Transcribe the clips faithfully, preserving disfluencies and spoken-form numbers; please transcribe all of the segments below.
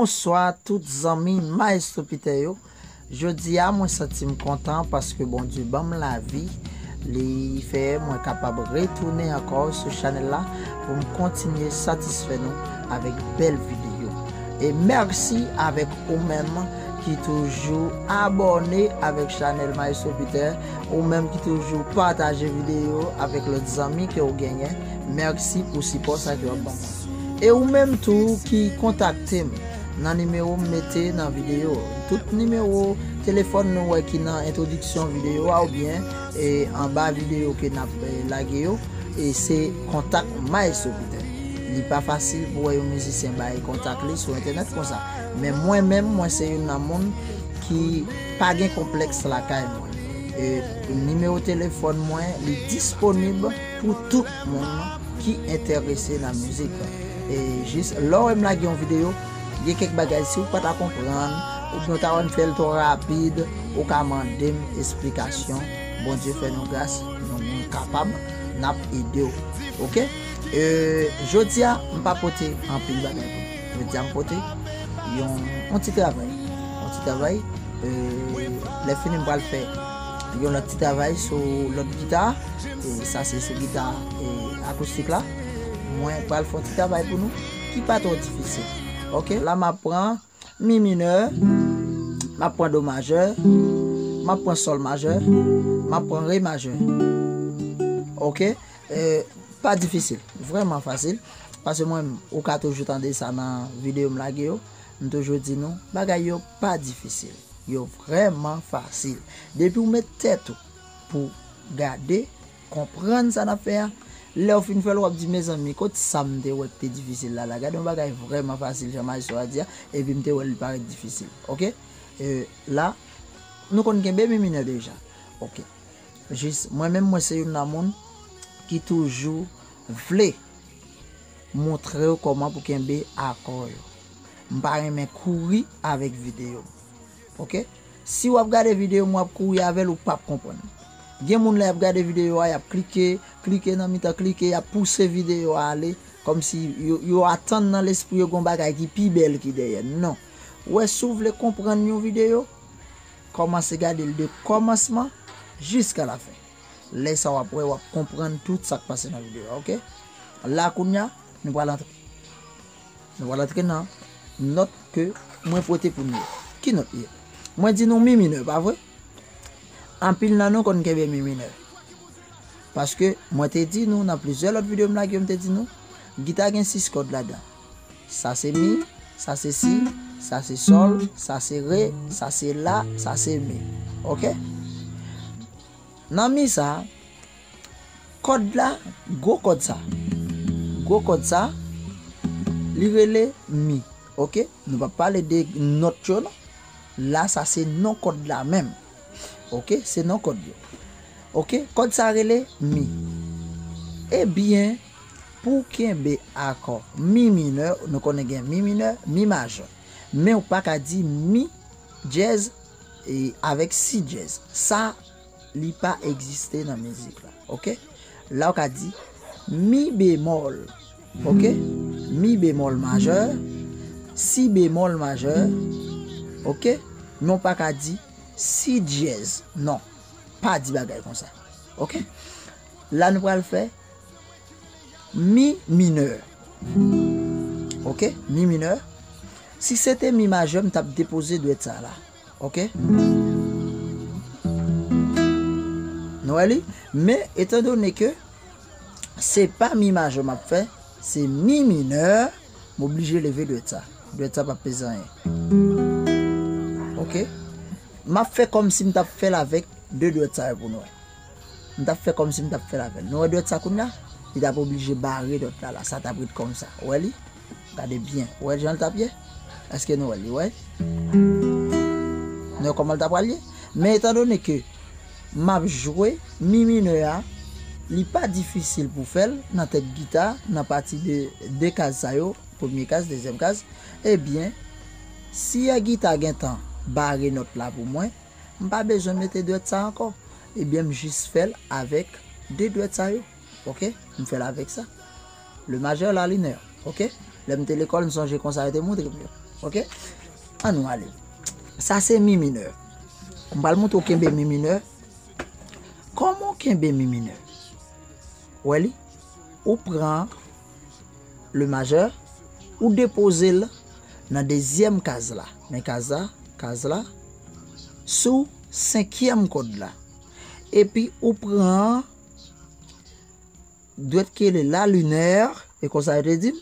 Bonswa tout zanmi Maestro Peter yo. Jodi a mwen santi m kontan paske Bondye ban m lavi. Li fè mwen kapab retounen ankò sou chanèl la pou m kontinye satisfè nou avèk bèl videyo. E mèsi avèk ou menm ki toujou abòne avèk chanèl Maestro Peter, ou menm ki toujou pataje videyo avèk lòt zanmi ke w genyen. Mèsi pou sipò sa ke w ap ban mwen. E ou menm tou ki kontakte m nan nimewo m mete nan videyo. Tout nimewo telefòn nou wè ki nan entwodiksyon videyo a oubyen e anba videyo ke n ap e, lage yo, e se kontak Maestro Peter. Li pa fasil pou wè yon mizisyen bay kontak li sou entènèt konsa. Men mwen menm, mwen se youn nan moun ki pa gen konplèks lakay mwen. E nimewo telefòn mwen, li disponib pou tout moun ki enterese nan mizik. E jis lè w wè m lage yon videyo, gen kèk bagay, si w pa ta konprann, oubyen w ta wè m fè l twò rapid, ou ka mande m esplikasyon. Bondye fè nou gras, nou moun kapab, n ap ede w. Oke? E, jodi a, m pa pote anpil bagay pou nou. Jodi a, m pote yon, yon ti travay. Yon ti travay. E, lè fini, m pral fè yon lòt ti travay sou lòt gita. E, sa se sou gita e, akoustik la. Mwen pral fè yon ti travay pou nou ki pa twò difisil. Oke? La, m ap pran mi minè, m ap pran do majè, m ap pran sòl majè, m ap pran re majè. Oke? E, pa difisil, vrèman fasil. Paske mwen, ou ka toujou tande sa nan videyo m lage yo. M toujou di nou, bagay yo pa difisil. Yo vrèman fasil. Depi w met tèt ou pou gade, konprann sa n ap fè a, lè w fin fè l, w ap di, mezanmi, kot sa m te wè k te difisil la la? Gade yon bagay vrèman fasil, jan majistra a di a, epi m te wè l parèt difisil. Oke? E, la, nou konn kenbe mi minè deja. Oke. Jis, mwen menm, mwen se youn nan moun ki toujou vle montre w kòman pou kenbe akò yo. M pa renmen kouri avèk videyo m. Oke? Si w ap gade videyo m, w ap kouri avè l, ou p ap konprann. Gen moun lè y ap gade videyo a, y ap klike, klike nan mitan, klike, y ap pouse videyo a ale, kòmsi yo, yo atann nan lespri yo gon bagay ki pi bèl ki dèyè. Non. Ou wè, si w vle konprann yon videyo, kòmanse gade l de kòmansman jiska lafen. Lè sa w ap wè, w ap konprann tout sa k pase nan videyo a, oke? La kounye a, nou pral antre. Nou pral antre nan nòt ke mwen pote pou nou yo. Ki nòt li ye? Mwen di nou mi minè, pa vre? Anpil nan nou konn kenbe mi minè. Paske mwen te di nou nan plizyè lòt videyo m lage yo, m te di nou, gita gen sis kòd ladan. Sa se mi, sa se si, sa se sòl, sa se re, sa se la, sa se mi. Oke? Nan mi sa, kòd la, gwo kòd sa. Gwo kòd sa, li rele mi. Oke? Nou p ap pale de nòt yo non. La, sa se non kòd la menm. Oke? Se non kòd yo. Oke? Kòd sa rele mi. Ebyen, pou kenbe akò mi minè, nou konnen gen mi minè, mi majè. Men ou pa ka di mi djèz e avèk si djèz. Sa, li pa egziste nan mizik la. Oke? La ou ka di mi bemòl. Oke? Mi bemòl majè, si bemòl majè. Oke? Men ou pa ka di si djèz. Non. Pa di bagay konsa. Oke? La nou pral fè mi minè. Oke? Mi minè. Si se te mi majè, m t ap depoze dwèt sa la. Oke? Nou wè li? Men, etandone ke se pa mi majè m ap fè, se mi minè, m oblije leve dwèt sa. Dwèt sa p ap peze anyen. Oke? M ap fè kòmsi m t ap fè l avèk de dwèt sa yo pou nou wè. M t ap fè kòmsi m t ap fè l avè l. Nou wè dwèt sa kounye a? Li t ap oblije bare dwèt la la. Sa t ap ret kòmsa. Ou wè li? Gade byen. Ou wè jan l t ap ye? Èske nou wè li? Ou wè? Nou wè kòman l t ap pral ye? Men etandone ke m ap jwe mi minè a, li pa difisil pou fè l nan tèt gita, nan pati de, de kaz sa yo, premye kaz, dezyèm kaz. Ebyen, si è gita gentan bare nòt la pou mwen, m pa bezwen mete dwèt sa ankò. Ebyen, m jis fè l avèk de dwèt sa yo. Oke? M fè l avèk sa. Le majè, la minè. Oke? Lè m te lekòl, m sonje konsa yo te montre m yo. Ok? Ann nou ale. Sa se mi minè. M pral montre w kenbe mi minè. Kòman w kenbe mi minè? Ou wè li? Ou pran le majè, ou depoze l nan dezyèm kaz la. Men kaz la, kaz la, sou senkyèm kòd la. Epi ou pran dwèt ki rele la minè, e konsa yo te di m,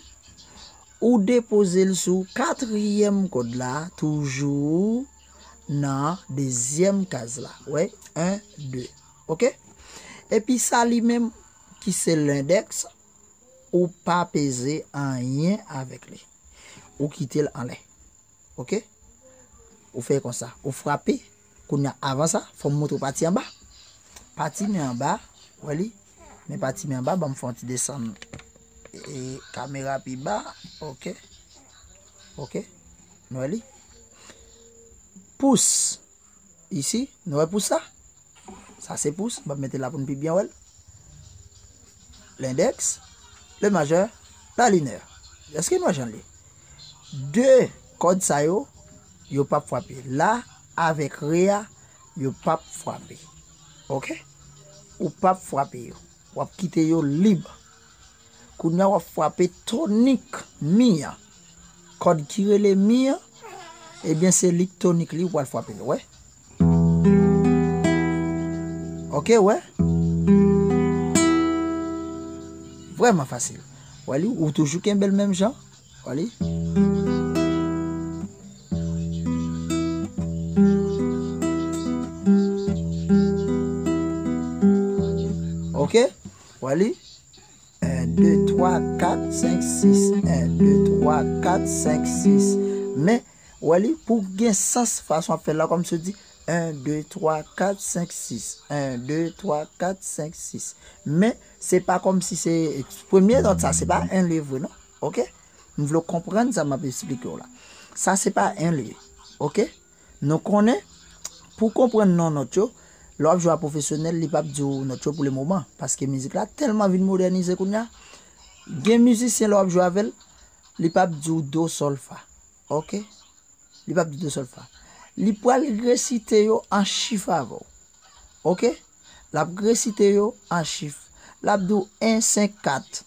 ou depoze l sou katriyèm kòd la, toujou nan dezyèm kaz la. Wè, en, de. Ok? Epi sa li menm ki se lendèks, ou pa peze anyen avèk li. Ou kite l anlè. Ok? Ou fè konsa. Ou frape. Kounye a, avan sa, fò m montre w pati anba. Pati men anba, wè li? Men pati men anba, ban m fè yon ti desann, e, kamera pi ba. Ok? Ok? Nou wè li? Pous. Isi, nou wè pous sa? Sa se pous, m ap mete la pou n pi byen wè l. Lendèks, le majè, la minè. Èske nou wè jan l ye? De kòd sa yo, yo p ap frape. La avèk re a, yo p ap frape. Ok? Ou p ap frape yo. W ap kite yo lib. Kounye a w ap frape tonik mi an. Kòd ki rele mi an, ebyen se li k tonik li, ou pral frape l, wè. Ok, wè. Vrèman fasil. Wè li, ou toujou kenbe l menm jan. Wè li. Ok, wè li. En, de, twa, kat, senk, sis. En, de, twa, kat, senk, sis. Men, wè li, pou gen sans fason ap fè l la, kòmsi w di, en, de, twa, kat, senk, sis. En, de, twa, kat, senk, sis. Men, se pa kòmsi se, premye nòt sa, se pa en li ye vre, non. Ok? M vle w konprann sa m ap esplike w la. Sa, se pa en li ye. Ok? Nou konnen, pou konprann non nòt yo, lè w ap jwe a pwofesyonèl, li p ap di w nòt yo pou le moman, paske mizik la tèlman vin modènize kounye a. Gen mizisyen, lè w ap jwe avè l, li p ap di w do, sòl, fa. Ok? Li p ap di w do, sòl, fa. Li pral resite yo an chif avè w. Ok? L ap resite yo an chif. L ap di w en, senk, kat.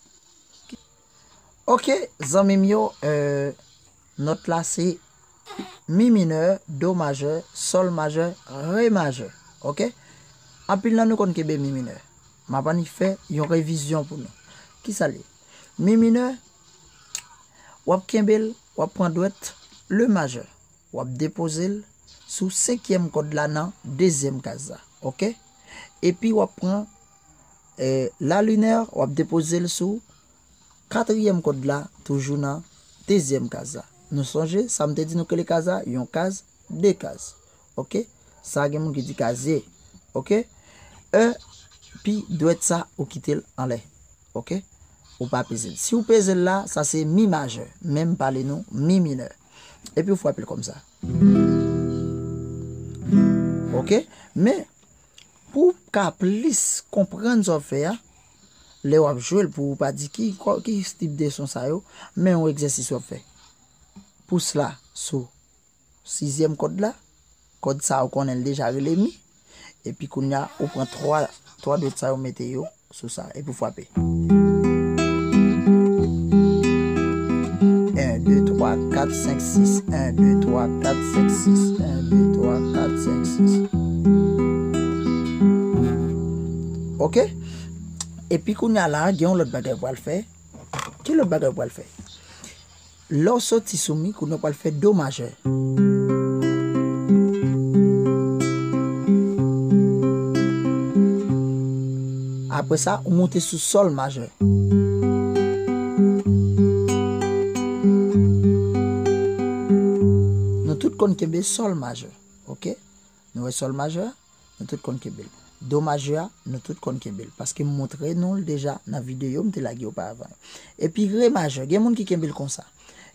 Ok, zanmi m yo, eh, nòt la se mi minè, do majè, sòl majè, re majè. Ok? Anpil nan nou konn kenbe mi minè. M ap annik fè yon revizyon pou nou. Kisa l ye? Mi minè, w ap kenbe l, w ap pran dwèt le majè. W ap depoze l sou senkyèm kòd la nan dezyèm kaz la. Ok? Epi w ap pran, eh, la minè, w ap depoze l sou katriyèm kòd la, toujou nan dezyèm kaz la. Nou sonje, sa m te di nou k rele kaz la, yon kaz, de kaz. Ok? Sa gen moun ki di kazye. Ok? Epi dwèt sa, ou kite l anlè. Ok? Ou pa peze l. Si w peze l la, sa se mi majè. Men m pale nou mi minè. Epi w frape l kòmsa. Ok? Men, pou w ka plis konprann sa w ap fè a, lè w ap jwe l, pou w pa di ki, ki tip de son sa yo, men yon egzèsis w ap fè. Pous la sou sizyèm kòd la, kòd sa ou konnen l deja rele mi, epi kounye a ou pran twa, twa dwèt sa yo mete yo sou sa, epi w frape. En, de, twa, kat, senk, sis. En, de, twa, kat, senk, sis. En, de, twa, kat, senk, sis. Ok? Epi kounye a la, gen yon lòt bagay w pral fè. Ki lòt bagay w pral fè? Lè w soti sou mi, kounye a w pral fè do majè. Apre sa, ou monte sou sòl majè. Nou tout konn kenbe sòl majè, ok? Nou wè sòl majè a? Nou tout konn kenbe l. Do majè a, nou tout konn kenbe l, paske m montre nou l deja nan videyo m te lage oparavan yo. Epi re majè, gen moun ki kenbe l konsa.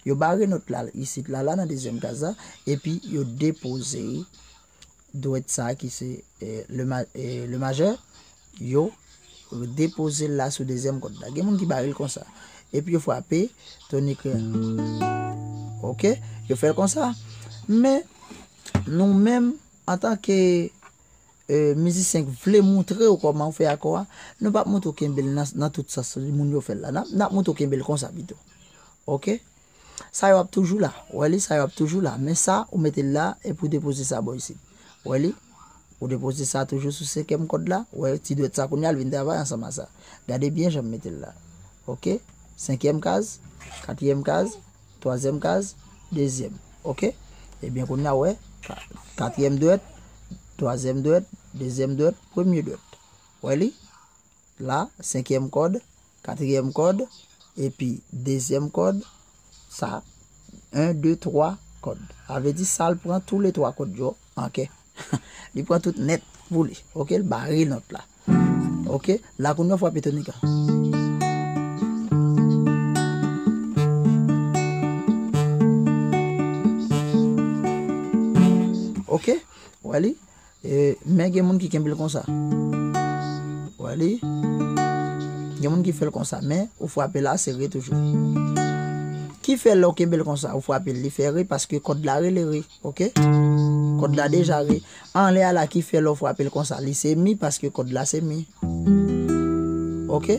Yo bare nòt la isit la, la nan dezyèm kaz la, epi yo depoze dwèt sa ki se, eh, le ma-, eh, le majè, yo depoze l la sou dezyèm kòd la. Gen moun ki bare l konsa. Epi yo frape tonik re. Ok? Yo fè l konsa. Men, nou menm, antanke, e, mizisyen k vle montre w kòman w fè akò a, nou p ap montre w kenbe l nan, nan tout sans moun yo fè l la. N ap, n ap montre w kenbe l konsa pito. Ok? Sa yo ap toujou la. Ou wè li, sa yo ap toujou la. Men sa, ou mete l la, epi w depoze sa bò isit. Ou wè li? Ou depoze sa toujou sou senkyèm kòd la. Ou wè ti dwèt sa kounye a, l vin travay ansanm a sa. Gade byen jan m mete l la. Ok? Senkyèm kaz, katriyèm kaz, twazyèm kaz, dezyèm. Ok? Ebyen, kounye a, ou wè, ka-, katriyèm dwèt, twazyèm dwèt, dezyèm dwèt, premye dwèt. Ou wè li? La, senkyèm kòd, katriyèm kòd, epi dezyèm kòd, sa, en, de, twa kòd. Sa vle di sa, l pran tou le twa kòd yo an kè. Li pran tout nèt pou li. Ok, l bare nòt la. Ok, la kounye a w frape tonik la. Ok, ou wè li? E, men gen moun ki kenbe l konsa. Ou wè li? Gen moun ki fè l konsa, men ou frape la, se re toujou. Ki fè lè w kenbe l konsa, ou frape l, li fè re, paske kòd la rele re, ok? Kòd la deja re. Anlè a la, ki fè lè w frape l konsa, li se mi, paske kòd la se mi. Ok?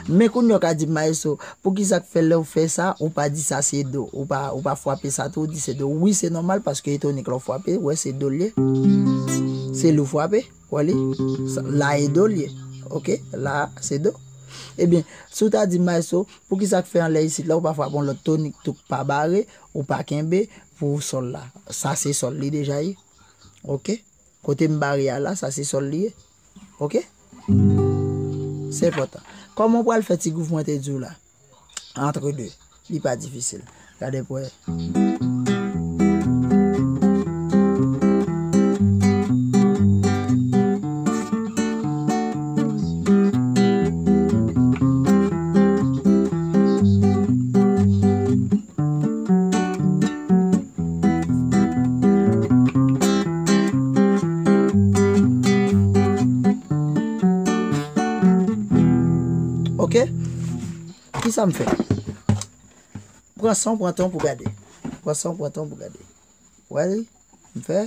Men kounye a w ka di m, "Maestro, poukisa k fè lè w fè sa, ou pa di sa se do, ou pa, ou pa frape sa tou, ou di se do?" Wi, se nòmal, paske e tonik la w frape, wè, se do l ye. Se li w frape, wè li? Sa, la e do l ye. Ok? La, se do. Ebyen, si w ta di, "Maestro, poukisa k fè anlè isit la, ou pa frape yon lòt tonik tou k pa bare, ou pa kenbe pou sòl la?" Sa se sòl li deja ye. Ok? Kote m bare a la, sa se sòl li ye. Ok? Se enpòtan. Kòman w pral fè ti gwouv mwen te di w la? Entre deux. Li pa difisil. Gade pou wè. Ok? Kisa m fè? Pran san w, pran tan w pou gade. Pran san w, pran tan w pou gade. Wè li? M fè.